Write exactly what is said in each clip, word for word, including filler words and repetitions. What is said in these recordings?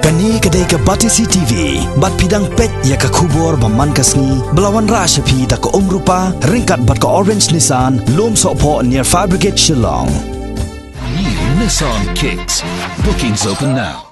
Kane ka dei ka Batesi T V, bad phi dang peit ïa ka khubor ba man ka sngi, ba la wanrah sha phi da ka Umrupa, ryngkat bad ka Orange Nissan, Lumsohphoh near Fire Brigade Shillong. New Nissan Kicks. Bookings open now.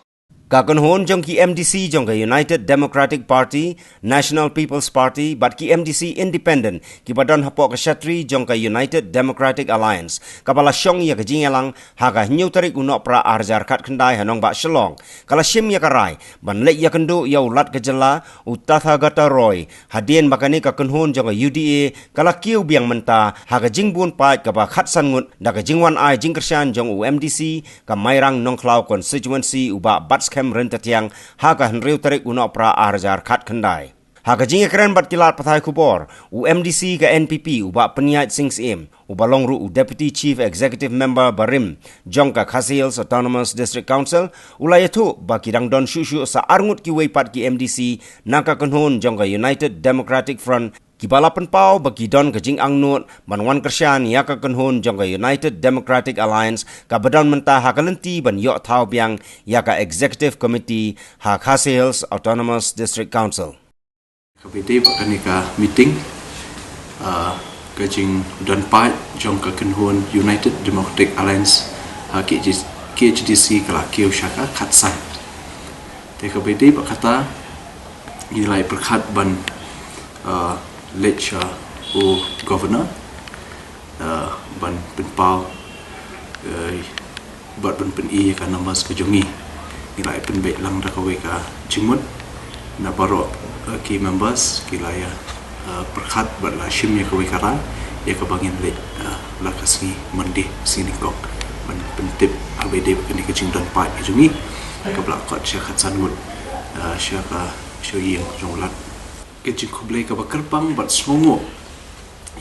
Ka kynhun jong ki M D C jong ka United Democratic Party, National People's Party, bad ki M D C Independent, kiba don hapoh ka shatri jong ka United Democratic Alliance, kaba la shong ïa ka jingïalang ha ka hynñiew tarik u Nohprah ar hajar khatkhyndai ha nongbah Shillong, ka la shim ïa ka rai ban leit ïakynduh ïa u Lat ka jylla, u Tathagata Roy, hadien ba kane ka kynhun jong ka U D A ka la kiew biang mynta ha ka jingbun paid kaba khatsan ngut da ka jingwan ai jingkyrshan jong u M D C ka Mairang Nongkhlaw constituency, u Bah Batskhem Ryntathiang, ha ka hynriew tarik u Nohprah ar hajar khatkhyndai. Ha ka jingïakren bad ki lad pathai khubor, u M D C ka N P P, u Bah Pynïaid Sing Syiem, uba long ruh u Deputy Chief Executive Member barim jong ka Khasi Hills Autonomous District Council, u la ïathuh ba ki dang don shuh shuh sa arngut kiwei pat ki M D C na ka kynhun jong ka United Democratic Front, kiba la pynpaw ba ki don ka jingangnud ban wan kyrshan ïa ka kynhun jong ka United Democratic Alliance, kaba don mynta ha ka lynti ban ïoh thaw biang ïa ka Executive Committee ha Khasi Hills Autonomous District Council. Kaba dei ba kane ka meeting, ah, ka jingdon paid jong ka kynhun United Democratic Alliance, ah, K H D C ka la kiew sha ka khatsan. Te kaba dei ba kata, ngi la ïa pyrkhat ban, ah, leit sha u Governor, ah, ban pynpaw, eh, bad ban pyni ïa ka numbers ka jong ngi. Ngi la ïa pynbeit lang da kawei ka jingmut na baroh, eh, ki members ki la ïa, eh, pyrkhat bad la shim ïa kawei ka rai ïa kaba ngin leit, eh, la ka sngi Monday, sngi nyngkong, ban pyntip ha kaba dei ba kane ka jingdon paid ka jong ngi, kaba la kot sha khatsan ngut, eh, sha ka, sha ïing jong u Lat. Ka jingkhublei kaba kyrpang bad sngewnguh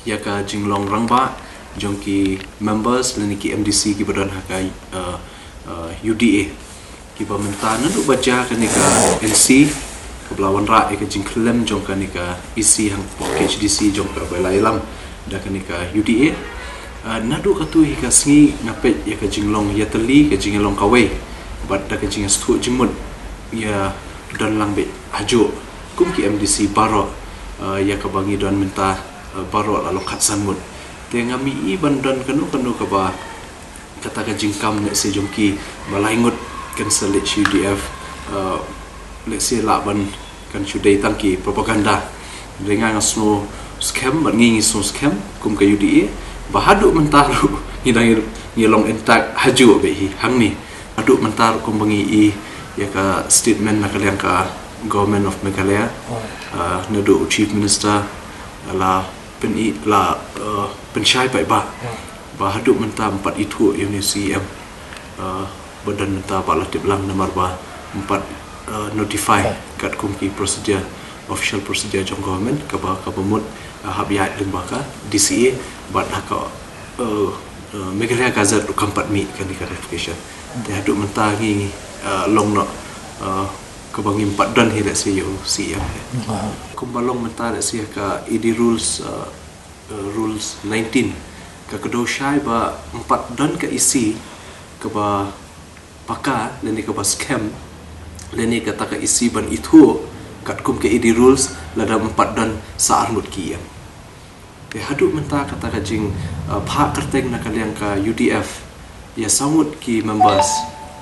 ïa ka jinglong rangbah jong ki members lane ki M D C kiba don ha ka, eh, eh, U D A, kiba mynta naduh ba jia kane ka N C, kaba la wanrah ïa ka jingkhyllem jong kane ka E C hapoh K H D C jong ka ba la ïalam da kane ka U D A. Eh, naduh katu hi ka sngi nga peit ïa ka jinglong ïatylli, ka jingïalong kawei, bad da ka jingïasngewthuh jingmut ïa don lang beit hajuh kum ki M D C baroh, eh, ïa kaba ngi don mynta, eh, baroh la long khatsan ngut. Te ngam ïohi ban don kano kano kaba kata ka jingkam lehse jong ki ba lai ngut kan sa leit sha U D F, eh, lehse lah ban kan shu dei tang ki propaganda. Hynrei nga nga sngewskhem bad ngi ngi sngewskhem kum ka U D A ba haduh mynta ruh ngi dang ngi long intact hajuh beit hi hangne. Haduh mynta ruh kumba ngi ïohi ïa ka statement na ka liang ka Government of Meghalaya, ah, naduh u Chief Minister la pyni, la, ah, pynshai paidbah ba haduh mynta ym pat ithuh ïa une u C E M, ah, ba don mynta ba la tip lang namar ba ym pat, ah, notify katkum ki procedure, official procedure jong government, kaba, kaba mut, ah, hap ïaid lyngba ka D C A bad ha ka, ah, ah, Meghalaya Gazette ruh kam pat mih kane ka notification. Te haduh mynta ngi, ah, long noh, ah, kaba ngim pat don hi lehse ïa u C E M. Kumba long mynta lehse ka E D rules, ah, eh, rules nineteen, ka kdew shai ba ym pat don ka E C kaba paka lane kaba skhem lane kata ka E C ban ithuh katkum ka E D rules lada ym pat don sa arngut ki E M. Te haduh mynta kata ka jing, eh, phah kyrteng na ka liang ka U D F ïa saw ngut ki members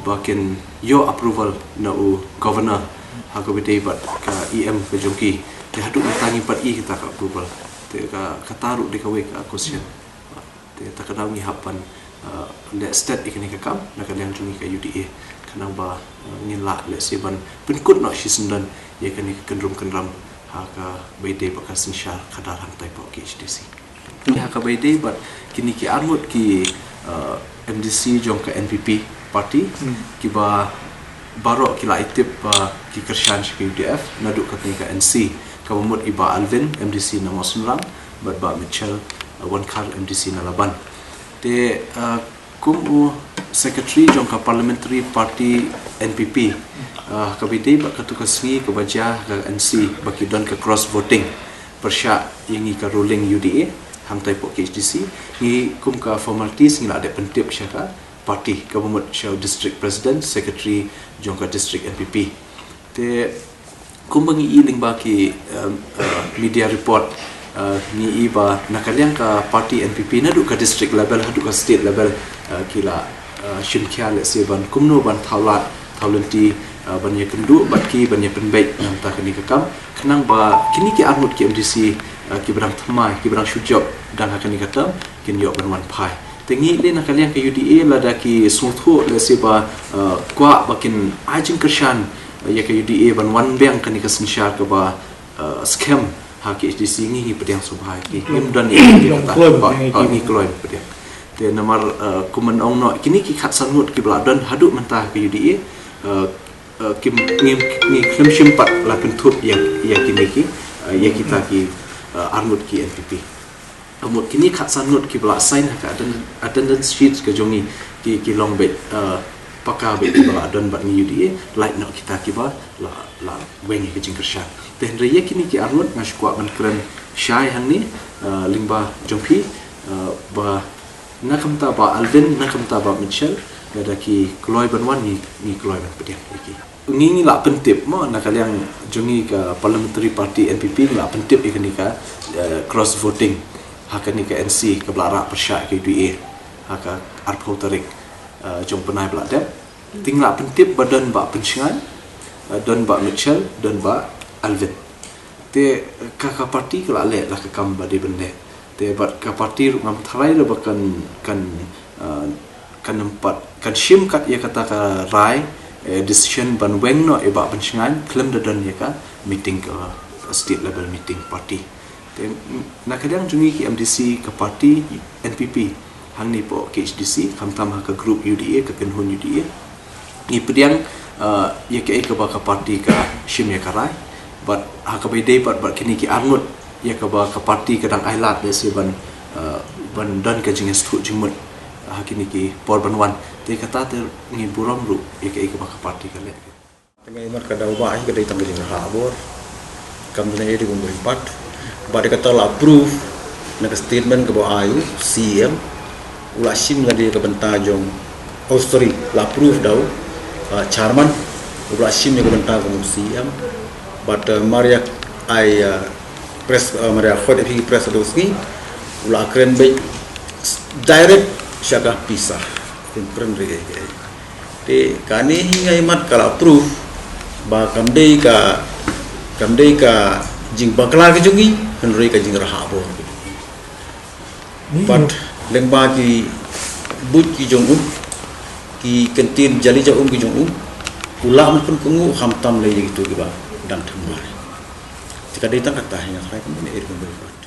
ba kin ïoh approval na u governor ha kaba dei bad ka E M ka jong ki. Te haduh mynta ngim pat i kata ka approval. Te ka, kata ruh dei kawei ka question. Te kata ka daw ngi hap ban, eh, leh stet ïa kane ka kam na ka liang jong ngi ka U D A. Khnang ba, eh, ngin lah lehse ban pynkut noh shisyndon ïa kane ka kynrum kynram ha kaba dei bad ka synshar khadar hangtai hapoh K H D C. Te ha kaba dei bad kine ki arngut ki, eh, M D C jong ka N P P party, kiba baroh ki la ïa tip ba ki kyrshan sha ka U D F naduh katne ka N C, kaba mut i Bah Alvin, M D C na Mawsynram, bad Bah Mitchell, eh, Wankhar, M D C na Laban. Te, eh, kum u secretary jong ka parliamentary party N P P, eh, kaba dei bad katu ka sngi kaba jia ka N C ba ki don ka cross voting pyrshah ïa ngi ka ruling U D A hangtai hapoh K H D C, ngi kum ka formalities ngi la dep pyntip sha ka party, kaba mut sha u district president, secretary jong ka district N P P. Te kumba ngi i lyngba ki, um, uh, media report, uh, ngi i ba na ka liang ka party N P P naduh ka district level haduh ka state level, uh, ki la, uh, shim khia lehse ban kumno ban thaw lad thaw lynti, uh, ban ïakynduh bad ki ban ïapynbeit na ka bynta kane ka kam, khnang ba kine ki arngut ki M D C, uh, kiba dang thymmai, kiba dang shu jop dang ha kane ka term, kin ïoh ban wan phai. Te ngi leh na ka liang ka U D A lada ki sngewthuh lehse ba, uh, kwah ba kin ai jingkyrshan, uh, ïa ka U D A ban wan biang kane ka synshar kaba, uh, skhem ha K H D C, ngi, ngi pdiang sngewbha ïa ki. Ngim don ïa ki kata. Kloi, ha, ha, ngi kloi pdiang. Te namar, uh, kumba ong noh, kine ki khatsan ngut kiba la don haduh mynta ha ka U D A, uh, uh, kim, ngim, ngi khlem shym pat la kynthup ïa, ïa kine ki, uh, ïa kita ki, uh, arngut ki N P P. Ka mut kine khatsan ngut kiba la sign ha ka attend-, attendance sheet ka jong ngi, ki, ki long beit, uh, paka beit kiba la don bad ngi U D A, lait noh kita kiba la, la weng ïa ka jingkyrshan. Te hynrei ïa kine ki arngut nga shu kwah ban kren shai hangne, uh, lyngba jong phi, uh, ba na ka bynta Bah Alvin, na ka bynta Bah Mitchell, lada ki kloi ban wan, ngi, ngi kloi ban pdiang ïa ki. Ngi, ngi la pyntip mo, na ka liang jong ngi ka Parliamentary Party N P P, ngi la pyntip ïa kane ka, eh, cross voting ha kane ka N C kaba la rah pyrshah ïa ka U D A ha ka arphew tarik, eh, jong u bnai ba la dep. Te ngi la pyntip ba don Bah Pynshngaiñ, eh, don Bah Mitchell, don Bah Alvin. Te ka, ka party ka la leh la ka kam ba dei ban leh. Te bad ka party ruh ngam tharai ruh ba kan, kan, uh, kan ym pat, kan shim kat ïa kata ka rai, eh, decision ban weng noh ïa Bah Pynshngaiñ khlem da don ïa ka meeting, ka state level meeting party. Te, mm, na ka liang jong ngi ki M D C ka party N P P hangne hapoh K H D C, khamtam ha ka group U D A, ka kynhun U D A, ngi pdiang, uh, ïa kaei kaba ka party ka shim ïa ka rai. Bad ha kaba ïadei bad, bad kine ki arngut ïa kaba ka party ka dang ailad lehse ban, uh, ban don ka jingïasngewthuh jingmut ha kine ki por ban wan. Te kata te ngi burom ruh ïa kaei kaba ka party ka leh. Te nga ïa mat ka dei ba hi ka dei tang ka jingrah bor. Kam dei na ïa dei kumba hi pat. Bad kata la approve na ka statement kaba ai u C E M. U la shim lade ka bynta jong, oh, sorry, la approve da u, uh, chairman. U la shim ïa ka bynta jong u C E M. Bad, uh, mar ïa ai, uh, press, uh, mar ïa khot ïa phi press ha u sngi. U la kren beit direct sha ka pisa. Kin kren re re. Te kane hi nga ïa mat ka la approve ba kam dei ka, kam dei ka jingbakla ka jong ngi, hynrei ka jingrah bor. Pat lyngba ki buit ki jong u, ki kyntien jali jong u ki jong u, u lah ban pynkohnguh khamtam lei ïa kitu kiba dang thymmai. Te ka dei tang kata hi nga khlaiñ kumne ïa kumne pat.